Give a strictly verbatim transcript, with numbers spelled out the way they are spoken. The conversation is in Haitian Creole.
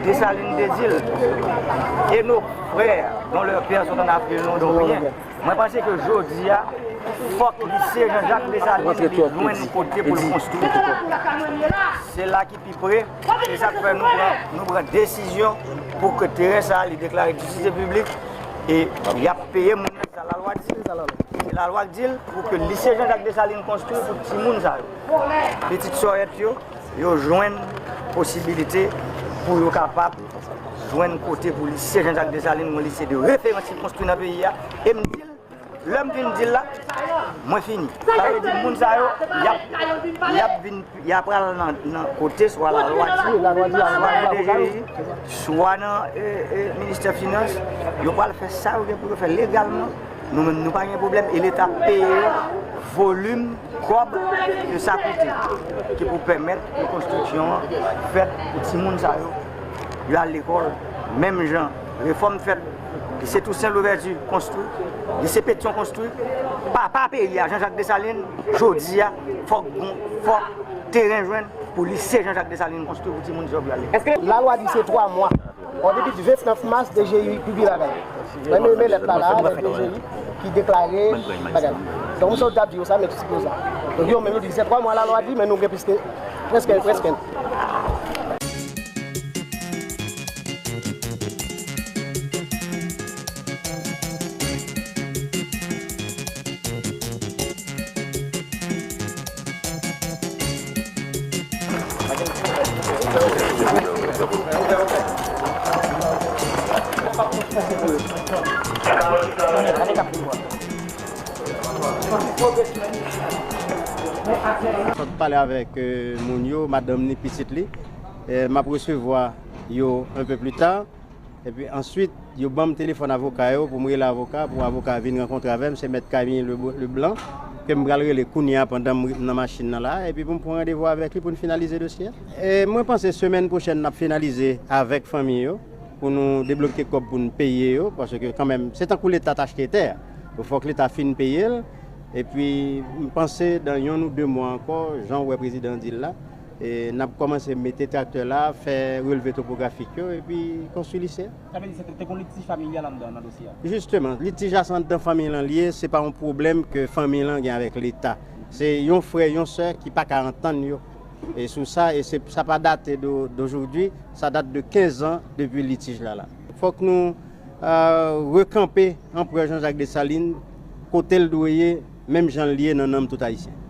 Desalin te di l, et nos frères dont leurs pères sont en Afrique, nous n'ont rien. Mwen panse ke jodi a, fòk lise Jean Jacques Dessalines li jwenn kote pou l konstwi. Se la ki pi pre, se sa k fè nou pran, nou pran desizyon pou ke teren sa a li deklare ditilite piblik e y ap peye moun nan sa lalwa di. Se lalwa k di l pou ke lise Jean Jacques Dessalines konstwi pou timoun sa yo. Pitit sòrèt yo, yo jwenn posibilite pou yo kapab jwenn kote pou lise Jean Jacques Dessalines, yon lise de referans ki konstwi nan peyi a. E m di l, lè m fin di l la, mwen fini. Sa vle di moun sa yo, y ap, y ap vin, y ap pral nan, nan kote swa lalwa di, swa nan D G I, swa nan e, e, ministè finans, yo pral fè sa yo gen pou yo fè legalman. Nou menm, nou pa gen pwoblèm e Leta peye yo volim kòb ke sa koute, ki pou pèmèt ke konstriksyon an fèt pou timoun sa yo, yo al lekòl, menm jan refòm fèt, lise Toussaint Louverture konstwi, lise Pétion konstwi, papa peyi a, Jean Jacques Dessalines, jodi a, fòk gon, fòk teren jwenn pou lise Jean Jacques Dessalines konstwi pou timoun sa yo pou y al lekòl. Èske lalwa di se twa mwa? Bon, depi vennèf mas, D G I pibliye bagay. Mwen menm lèt la la, avèk D G I ki deklare bagay la. Donk, m sot ap di yo sa, men sipozan. Donk, yo menm yo di se twa mwa lalwa di, men nou gen plis ke, prèske, prèske. Sot pale avèk, euh, moun yo, madanm ni, pitit li. E m ap resevwa yo un peu plus tard. Epi answit, yo ban m telefòn avoka yo pou m rele avoka, pou avoka vin rankontre avè m, se mèt Camille Le, Leblanc, ke m pral rele kounye a pandan m nan machin nan la, epi pou m pran randevou avèk li pou n finalize dosye a. E mwen panse semèn pwochèn n ap finalize avèk fanmi yo, pou nou debloke kòb pou n peye yo, paske kanmenm, se tankou Leta t achte tè a. Donk, fòk Leta fin peye l, epi m panse dan yonn ou de mwa ankò, jan w wè prezidan an di l la, e n ap kòmanse mete traktè la, fè relve topografik yo, epi konstwi lise a. Sa vle di se te, te gon litij familyal anndan nan dosye a? Jisteman, litij la se anndan fanmi lan l ye, se pa yon pwoblèm ke fanmi lan gen avèk Leta. Se yon frè, yon sè ki pa ka antann yo. E sou sa, e se, sa pa date de, d'aujourd'hui, sa date de quinze ans depi litij la la. Fòk nou, euh, rekanpe Anperè Jean Jacques Dessalines kote l dwe ye, menm jan l ye nan nanm tout Ayisyen.